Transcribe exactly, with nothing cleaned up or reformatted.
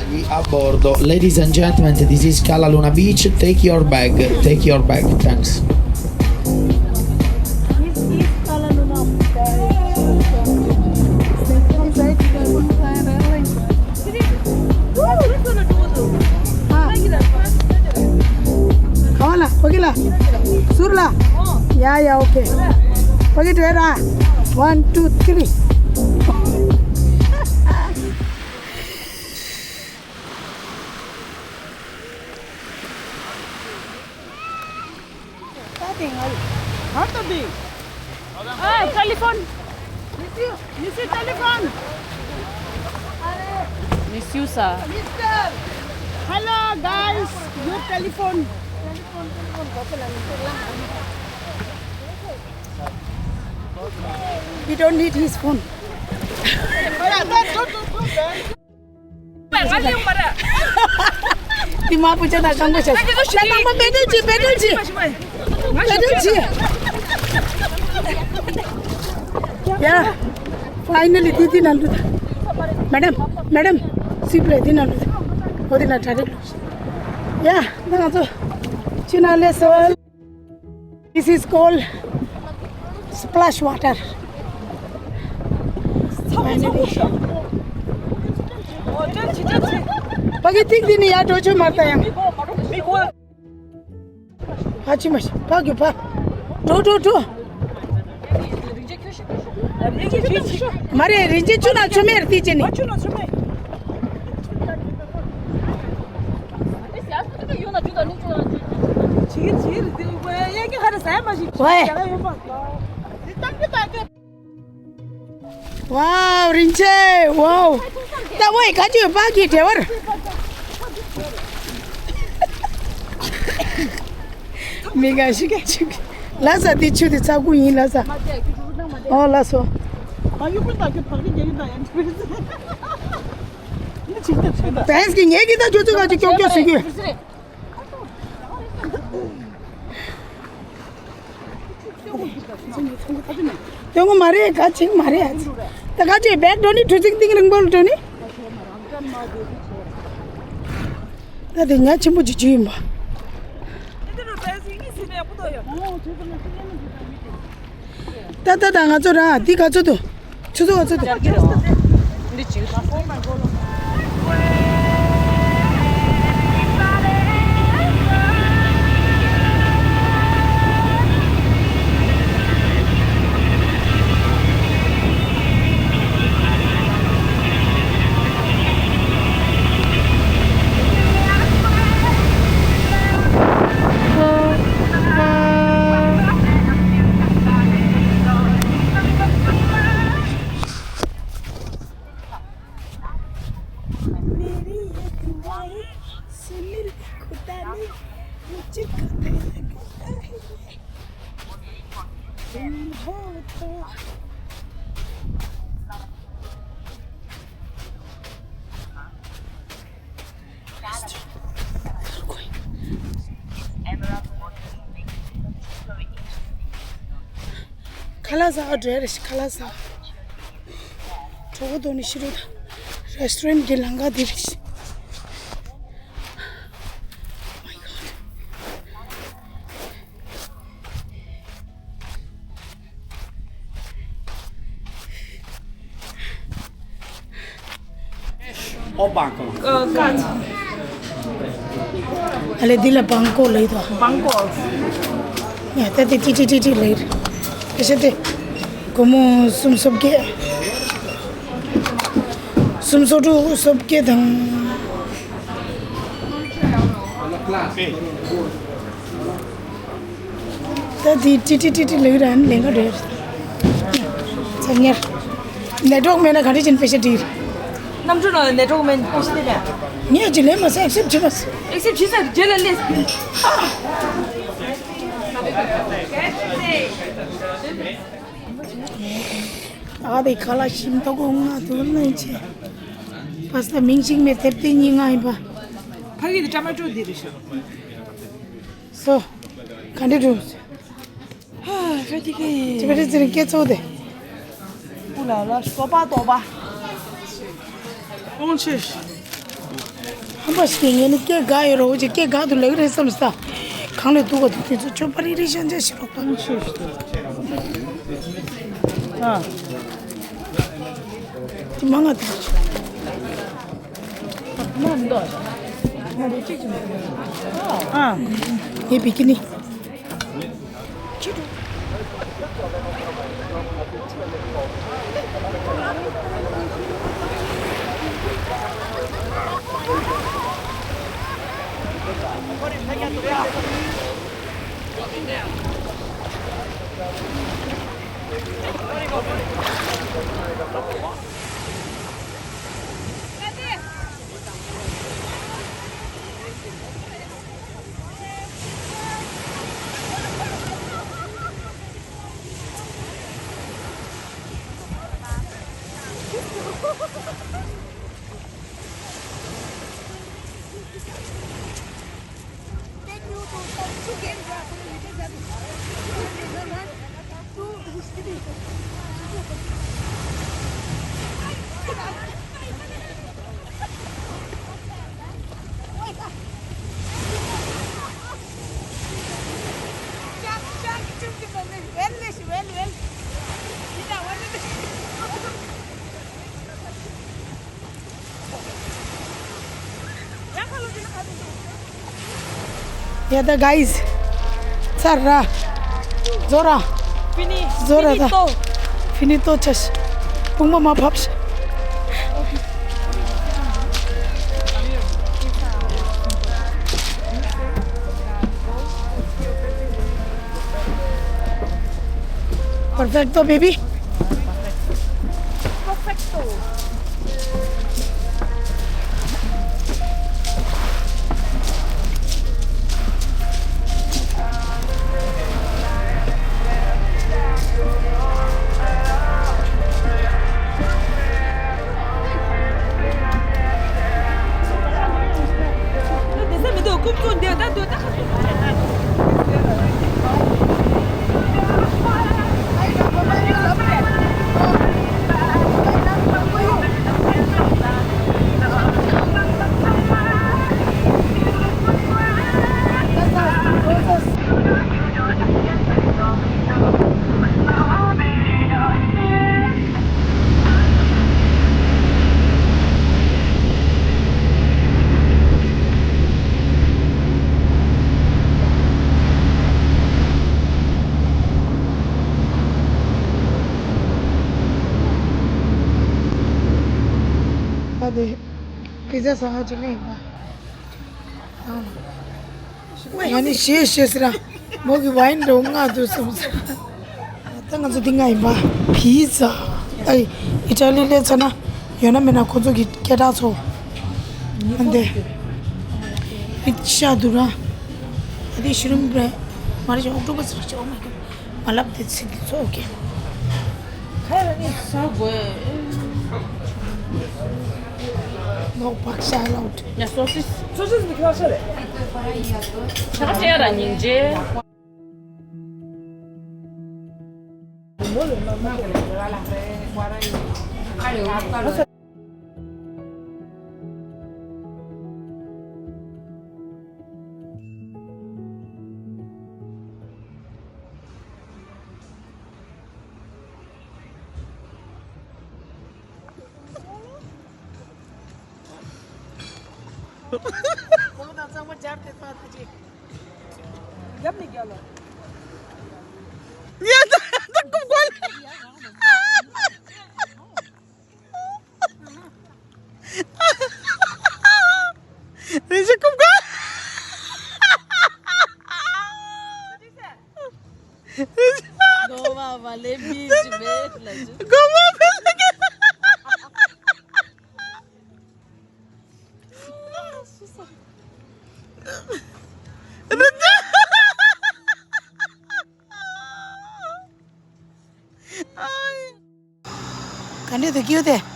A bordo. Ladies and gentlemen, this is Cala Luna Beach. Take your bag. Take your bag. Thanks. Kawa la, okay la. Sur la. Yeah, yeah, okay. Okay, to era. One, two, three. Hey, telephone. Miss you, miss you, telephone. Miss you, sir. Hello, guys. Your telephone. We don't need his phone. དེ་མ་པུ་ཅ་ན་གང་གོ་ཤ། ད་ནང་མ་པེ་ཏལ་ཅི་པེ་ཏལ་ཅི། པེ་ཏལ་ཅི། ཡ། ཕའི་ནལ་ལི་དེ་དེ་ན་འདུག་མེ་ཌམ། མེ་ཌམ། སི་པི་ལེ་དེ་ན་འདུག་འོ་དེ་ན་གྲ་སྒྲིག་ཡ། ད་ང་ཚོ་ཕྱི་ནང་ལས་སོ། This is called splash water. Finally. ཕ་གི་ཐིག་འདི་ནི་ཡར་འགྲོ་ཆོག་མ་རེད་ད་ཡང་། ཕ་ཆི་མ་ཤི་ཕ་གི་ཕ། འགྲོ་འགྲོ་འགྲོ། མ་རེད་རིན་ཆེན་ཆུ་ནང་ཆུ་མེད་རེད་དེ་ཅི་ནི། ཝའོ། རིན་ཆེན། ཝའོ། ད་ཝའི་ག་ཅི་ཡོད་པ་གི་བྲེ་བར། མི་ག་ཞིག་ག་ཅིག་ལ་ས་དེ་ཆུ་དེ་ཚ་ཁུ་ཡིན་ལ་ས། ཨོ་ལ་སོ། བེན་སི་གི་ངེད་ཀྱི་ད་ཁྱོད་ཚོ་ག་ཅིག་ཀྱོག་ཀྱོག་ཟེར་གི། དོན་ངོ་མ་རེད་ག་ཅིག་མ་རེད། ད་ག་ཅིག་བེག་འགྲོ་ནི་གྲུ་གཟིངས་གཏིང་རིང་པོ་ལ་འགྲོ་ནི། ད་དེ་ཉ་ཆེན་པོ་ཅིག་ཅིག་ཡིན་པ། ད་ད་ད་ང་ཚོ་ར་འདི་ག་ཚོད་དུ། ཆུ་ཚོད་ག་ཚོད་དུ། འདི་ཅིག་ཁ་ལག་ཟ་བ་འགྲོ་ཡ་རེད་ཤག་ཁ་ལག་ཟ། གྲོགས་པོ་དོ་ནི་ཤི་རུ་དང་རེ་སི་ཊོ་རན་གྱི་ལམ་ཁ་འདི་རེད་ཤག་ཨོ་བང་ཀོག་ཨ་ལེ་འདི་ལ་བང་ཀོག་ལབ་ཡོད་དོ། བང་ཀོག་ཡ་ད་དེ་ཏི་ཏི་ཏི་ཏི་ལབ་ཡོད། ཨེ་ཤ་དེ། སྒོར་མོ་སུམ་སོ་བརྒྱད། སུམ་སོ་དྲུག་སོ་བརྒྱད་དང་། ད་དེ་ཏི་ཏི་ཏི་ཏི་ལབ་ར་ནི་ལེན་ག་རེད། ཚ་ཉར། ནེ་ཊོག་མེད་ན་ག་འདྲ་ཅན་པེ་ཤ་འདྲི། གནམ་གྲུ་ནང་ནེ་ཊོག་མེད་པེ་ཤ་འདྲི་མེད། ངས་ཅི་ལེན་མ་སེ་ཨེག་སེབ་བྱེད་མ་སེ། ཨེག་སེབ་བྱེད་ས་རྗེས་ལ་ལས། ཨ་དེ་ཁ་ལག་ཞིམ་ཐོག་གོ་ང་དུ་ལེན་ཆེ། པ་སྟ་མིང་ཞིག་མེད་དེབ་ཏི་གཉིས་ལྔ་ཡིན་པ། ཕ་གི་དེ་ཊ་མ་ཊོ་འདི་རེད་ཤག་སོ། ག་འདྲ་འགྲོ། ཧ་ཧྥེ་ཏི་ཀེ། ཅི་བ་རི་ཙི་རི་ཀེ་ཚོ་དེ། ཨུ་ལ་ལ་སོ་པ་ཏོ་པ། ཨོང་ཆེ། ཁམས་པ་ཞིག་ངས་ནི་སྐད་དགའ་ཡོད་རོགས་ཀྱི་སྐད་དགའ་དུ་ལེགས་རེད་བསམ་ས། གང་ལས་འདུག་ག་དུ་དུས་ཚོད་ཆོད་པ་རིག་རིག་ཤང་ཆ་ཞིག་རོགས་པ། ཨ། དེ་མང་ང་དུ། ཨ། ངའི་བི་ཀི་ནི། ཡ་ད་གཱ་ཡིས། ཚར་ར། ཛོ་ར། ཕི་ནི། ཛོ་ར་ད། ཕི་ནི་ཏོ། ཕི་ནི་ཏོ་ཆ་ཤི། དཔུང་པ་མ་ཕབ་ཤི། Perfecto, baby. Perfecto. ཨ་དེ། ཕི་ཛ་ཟ་ཧ་ཅི་ལེན་ཡིན་པ། ང་ནི་ཞེས་ཞེས་ཟེར་ར། མོ་གི་ཝའིན་འགྲོ་ང་འདུག་སོང་ཟེར། ད་ང་ཚོ་འདི་ང་ཡིན་པ། ཕི་ཛ། ཨ་ཡི་ཨི་ཊ་ལི་སླེབས་ཚར་ན། ཡོད་ན་མེད་ན་ཁོ་ཚོ་གི་སྐད་གྲགས་ཚོ། ཨ་འདི། ཨི་ཤ་འདུག་ར། ཨ་འདི་ཤི་རུམ་རེད། མ་རེད་ཤི་ཨོག་ཊོ་པ་སི་རེད་ཤི། Oh my god. མ་ལབ་དེ་ཚིག་དེ་ཚོ་ཨོ་ཁེ། ཁ་ཡ་ནི་ས་གོས། No bakşa allowed. Ya sosis. Sosis mi kılar şöyle? Çok şey ara nince. ཁོང་དང་གཙང་མ་སྦྱར་ཏེ་ཕར་ཐུག་ཅིག་རྒྱབ་ནས་རྒྱབ་ལ། ཡ་ད་ད་ཀུབ་གོ་ལ། རེ་ཞིག་ཀུབ་གོ། གོ་བ་བ་ལེ་བི་ཞི་མེད་ལ་ཞུ། གོ་བ་བ་ལེ་གི། ག་འདྲས་དུ་སྐྱིད་དེ།